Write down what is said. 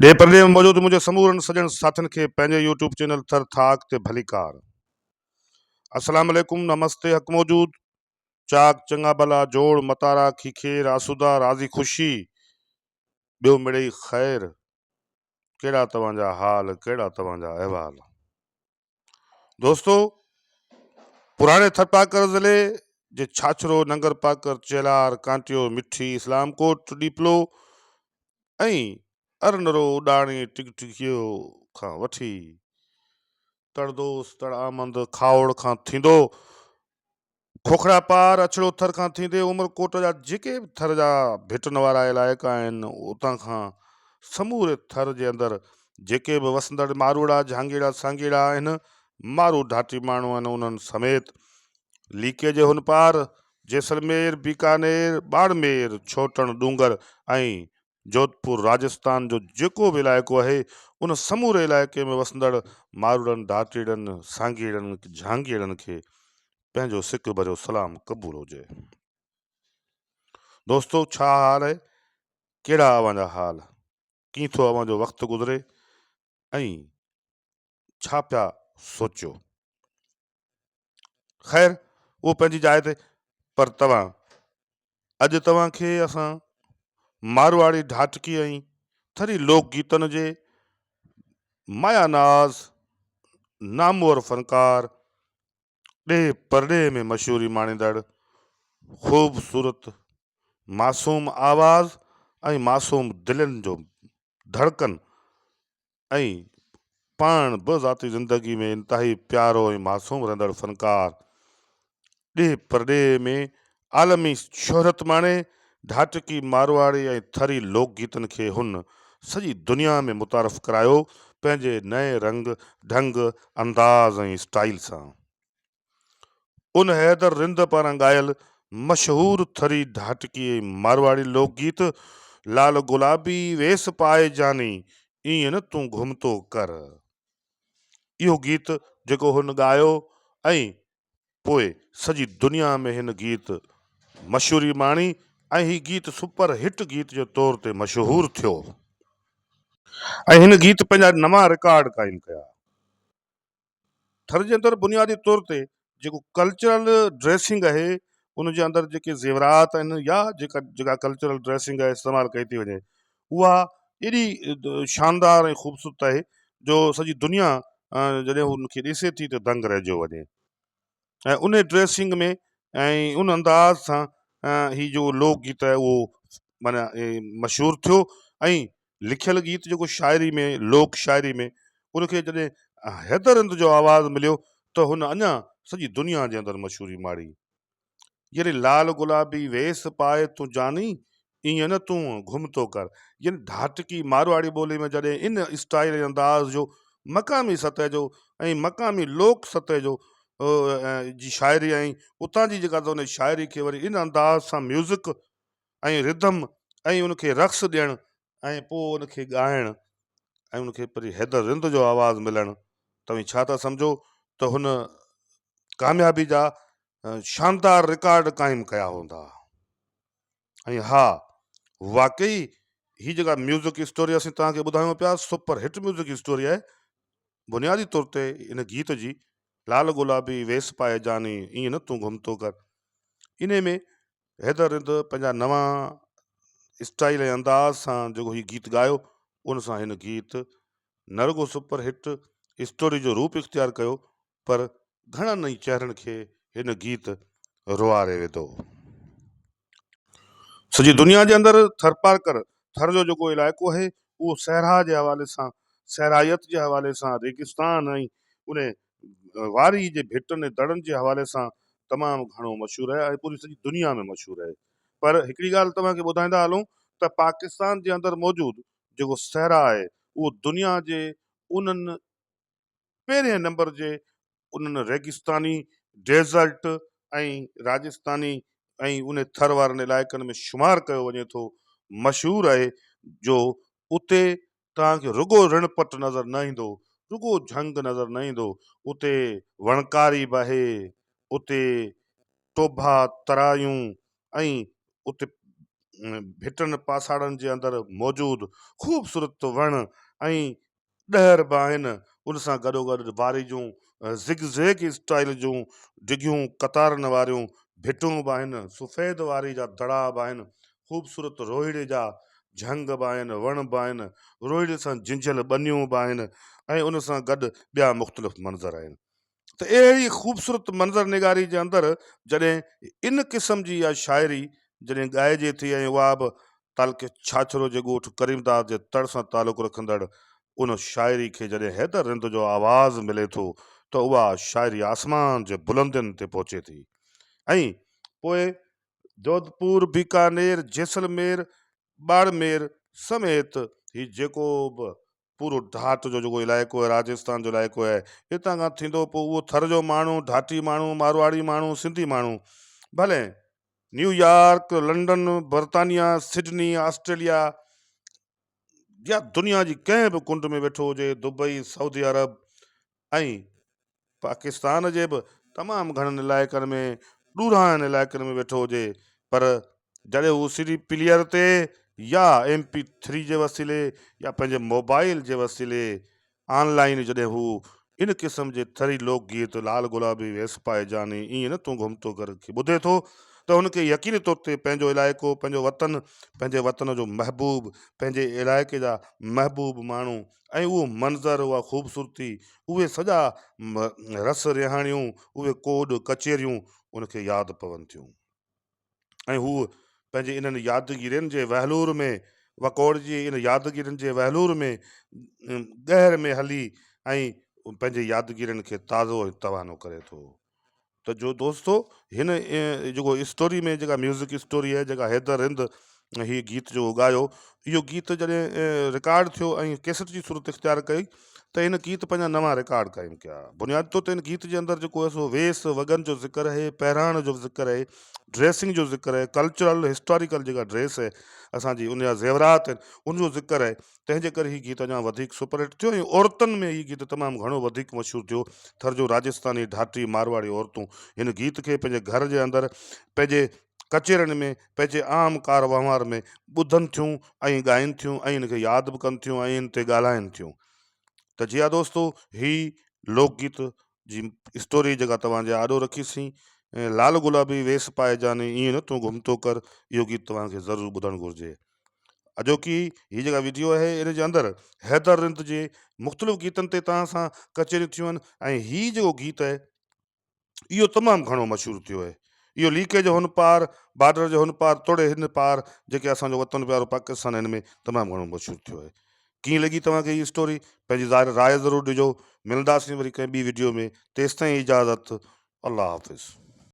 ڏيهه پرڏيهه ۾ موجود منهنجي سمورن سڄڻ ساٿين کي پنهنجي يوٽيوب چينل ٿر ٿاڪ تي ڀليڪار. السلام عليڪم نمستي حق موجود چاڪ چڱا ڀلا جوڙ متارا کيکير آسودا راضي خوشي ٻيو مڙئي خير ڪهڙا توهان جا حال ڪهڙا توهان جا احوال. دوستو پراڻي ٿرپاڪر ضلعي جي ڇاڇرو، ننگرپاڪر، چيلار، ڪانٽيو، مٺي، اسلام ڪوٽ، ڏيپلو ۽ ارنرو، اڏاڻي، ٽگٽگيو کان وٺي تڙدوس، تڙآمند، کاهوڙ کان ٿيندو کوکڙا پار، اڇڙو ٿر کان ٿيندي عمرڪوٽ جا جيڪي به ٿر جا ڀٽن وارا علائقا آهن، اتان کان سموري ٿر جي اندر جيڪي به وسندڙ ماروئڙا، جهانگيئڙا، سانگيئڙا آهن، مارو ڍاٽي ماڻهو آهن، انهن سميت ليڪي جي هن پار جيسلمير، بيڪانير، ٻاڙمير، ڇوٽڻ، ڏونگر ۽ جوڌپور، راجستان جو جيڪو به علائقو آهي، ان سموري علائقي ۾ وسندڙ ماروئڙن، ڍاٽيئڙن، سانگيئڙن، جهانگيئڙن کي پنهنجو سڪ ڀريو سلام قبول هجي. دوستو ڇا حال آهي، ڪهڙا اوهان جا حال، ڪيئن ٿو اوهان جو وقت گذري ۽ ڇا پيا سوچيو. خير اهو پنهنجي جاء تي پر توهان اڄ توهان کي اسان مارواڙي ڍاٽڪي ۽ ٿري لوڪ گيتن جي مايا ناز نامور فنڪار ڏيهه پرڏيهه ۾ مشهوري ماڻيندڙ خوبصورت معصوم آواز ۽ معصوم دلين جو ڌڙڪن ۽ پاڻ به ذاتي زندگي ۾ انتهائي پيارو ۽ معصوم رهندڙ فنڪار ڏيهه پرڏيهه ۾ عالمي شهرت ماڻي ڍاٽڪي، مارواڙي ۽ ٿري لوڪ گيتن کي هن سڄي دنيا ۾ متعارف ڪرايو پنهنجي نئين رنگ، ڍنگ، انداز ۽ اسٽائيل سان. ان حيدر رند پاران ڳايل مشهور ٿري ڍاٽڪي ۽ مارواڙي لوڪ گيت لال گلابي ويس پائي جاني ايئن نه تون گهمتو ڪر اهو گيت جيڪو هن ڳايو ۽ پوء سڄي دنيا ۾ هن گيت مشهوري ماڻي ۽ هي گيت سپر هٽ گيت جي طور تي مشهور ٿيو ۽ هن گيت پنهنجا نوان رڪارڊ قائم ڪيا. ٿر جي اندر بنيادي طور تي جيڪو ڪلچرل ڊريسنگ آهي ان جي اندر جيڪي زيورات آهن يا جيڪا جيڪا ڪلچرل ڊريسنگ آهي استعمال ڪئي ٿي وڃي اها ايڏي شاندار ۽ خوبصورت آهي جو سڄي دنيا جڏهن ان کي ڏسي ٿي ته دنگ رهجيو وڃي ۽ ان ڊريسنگ ۾ ۽ ان انداز سان هي جو لوڪ گيت آهي اهو معنيٰ مشهور ٿيو ۽ لکيل گيت جيڪو شاعري ۾ لوڪ شاعري ۾ ان کي جڏهن حيدر رند جو آواز مليو ته هن اڃا سڄي دنيا جي اندر مشهوري ماڻي. يعني لال گلابي ويس پائي تون جاني ايئن نه تون گهم ٿو ڪر. يعني ڍاٽڪي مارواڙي ٻولي ۾ جڏهن ان اسٽائيل ۽ انداز جو مقامي سطح جو ۽ مقامي لوڪ سطح جو جي شاعري ۽ اتان جي جيڪا ان شاعري کي وري ان انداز سان ميوزڪ ۽ ردم ۽ ان کي رقص ڏيڻ ۽ پوء ان کي ڳائڻ ۽ ان کي پري حيدر رند جو آواز ملڻ توهين ڇا ٿا سمجهو ته هن ڪاميابي جا شاندار رڪارڊ قائم ڪيا هوندا. ۽ ها واقعي هي جيڪا ميوزڪ اسٽوري اسين توهان کي ٻڌايون پيا سپر هٽ ميوزڪ اسٽوري آهي بنيادي طور تي ان گيت جي لال گلابي ويس پائي جاني ائين نه تون گم ٿو ڪر انهي ۾ حيدر رند پنهنجا نوان اسٽائل ۽ انداز سان جيڪو هي گيت ڳايو ان سان هن گيت نه رڳو سپر هٽ اسٽوري جو روپ اختيار ڪيو پر گهڻن ئي چهرن کي هن گيت روئاري وڌو. سڄي دنيا جي اندر ٿرپارڪر، ٿر جو جيڪو علائقو آهي، اهو صحرا جي حوالي سان، صحرائيت جي حوالي سان، ريگستان ۽ ان واري جي ڀٽن ۽ دڙن جي حوالي سان تمام گهڻو مشهور آهي ۽ پوري سڄي دنيا ۾ مشهور آهي. پر هڪڙي ڳالهه توهان کي ٻڌائيندا هلون ته پاڪستان جي اندر موجود جيڪو صحرا آهي، اهو دنيا جي انهن پهرين نمبر جي انهن ريگستاني، ڊيزرٽ، ۽ راجستاني ۽ انهي ٿر وارن علائقن ۾ شمار ڪيو وڃي ٿو، مشهور آهي جو اتي توهان کي رڳو رڻ پٽ نظر نه ايندو، رڳو جهنگ نظر نه ايندو، اتي وڻڪاري به آهي، اتي ٽوڀا، ترايون ۽ اتي ڀٽن پاساڙن جي اندر موجود خوبصورت وڻ ۽ ڏهر به آهن، ان سان گڏوگڏ واري جون زگ زيگ اسٽائيل جون ڊگهيون قطارن واريون ڀٽون به آهن، سفيد واري جا دڙا به آهن، خوبصورت روهيڙي جا جهنگ به آهن، وڻ به آهن، روهيڙي سان جهنجهيل ٻنيون به آهن ۽ ان سان گڏ ٻيا مختلف منظر آهن. ته اهڙي خوبصورت منظر نگاري جي اندر جڏهن ان قسم جي اها شاعري جڏهن ڳائجي ٿي ۽ اها به تعلقي ڇاڇرو جي ڳوٺ ڪريمداد جي تڙ سان تعلق رکندڙ ان شاعري کي جڏهن حيدر رند جو آواز ملي ٿو ته اها شاعري آسمان جي بلندين تي پهچي ٿي ۽ پوء جوڌپور، بيڪانير، جيسلمير، ٻاڙمير سميت هي جيڪو به پورو ڍاٽ جو جيڪو علائقو آهي راجستان جو علائقو آهي هتان کان ٿيندو پوء اهو ٿر جو ماڻهو ڍاٽي ماڻهو مارواڙي ماڻهو سنڌي ماڻهو ڀلي نيو يارڪ لنڊن برطانيا سڊني آسٽريليا يا دنيا جي ڪنهن به ڪنڊ ۾ ويٺو هجي دبئي سعودي عرب ۽ پاڪستان جي به تمام گهڻن علائقن ۾ ڏورانهن علائقن ۾ ويٺو هجي پر جڏهن هو سي ڊي پليئر تي يا ايم پي ٿري جي وسيلي يا پنهنجي موبائل جي وسيلي آن لائن جڏهن هو ان قسم جي ٿري لوڪ گيت لال گلابي ويس پائي جاني ائين نه تون گهمتو ڪر کي ٻڌي ٿو ته هن کي يقيني طور تي پنهنجو علائقو پنهنجو وطن پنهنجي وطن جو محبوب پنهنجي علائقي جا محبوب ماڻهو ۽ اهو منظر، اها خوبصورتي، اهي سڄا رس رهاڻيون، اهي ڪوڏ ڪچهريون ان کي ياد پون ٿيون ۽ هو پنهنجي انهن يادگيرين جي وهلور ۾ وڪوڙجي ان يادگيرين جي وهلور ۾ ڳهر ۾ هلي ۽ پنهنجي يادگيرين کي تازو ۽ توانو ڪري ٿو. ته جو دوستو هن جيڪو اسٽوري ۾ جيڪا ميوزڪ اسٽوري آهي جيڪا حيدر رند هي گيت جو ڳايو اهو گيت جڏهن رڪارڊ ٿيو ۽ ڪيسٽ جي صورت اختيار ڪئي ته هن گيت پنهنجا نوان رڪارڊ قائم ڪيا بنيادي طور تي هن گيت جي اندر جيڪو آهي سو ويس وڳن جو ذڪر آهي پهراڻ جو ذڪر آهي ڊريسنگ جو ذڪر آهي ڪلچرل هسٽاريڪل جيڪا ڊريس آهي اسانجي ان جا زيورات آهن ان جو ذڪر آهي تنهن جي ڪري هي گيت اڃا وڌيڪ سپر هٽ ٿيو ۽ عورتن ۾ هي گيت تمام گهڻو وڌيڪ مشهور ٿيو. ٿر جون راجستاني، ڍاٽي، مارواڙي عورتون هن گيت کي پنهنجي گهر جي اندر، پنهنجي ڪچهرين ۾، پنهنجي عام ڪار وهنوار ۾ ٻڌن ٿيون ۽ ڳائين ٿيون ۽ ان کي ياد به ڪن ٿيون ۽ ان تي ڳالهائين ٿيون. ته جي ها دوستو هي لوڪ گيت جي اسٽوري جيڪا توهان جي آڏو رکي سين لال گلابي ويس پائي جاني ائين نه تون گهمتو ڪر اهو گيت توهان کي ضرور ٻڌڻ گهرجي. اڄوڪي هي جيڪا وڊيو آهي ان جي اندر حيدر رند جي مختلف گيتن تي توهان سان ڪچهريون ٿيون آهن ۽ هي جيڪو گيت آهي اهو تمام گهڻو مشهور ٿيو آهي اهو ليڪي جو هن پار بارڊر جو هن پار توڙي هن پار جيڪي اسان جو وطن پيارو پاڪستان هن ۾ تمام گهڻو مشهور ٿيو آهي ڪيئن لڳي توهان کي هي اسٽوري پنهنجي ظاهر راء ضرور ڏجو ملنداسين وري ڪنهن ٻي وڊيو ۾ تيستائين اجازت الله حافظ.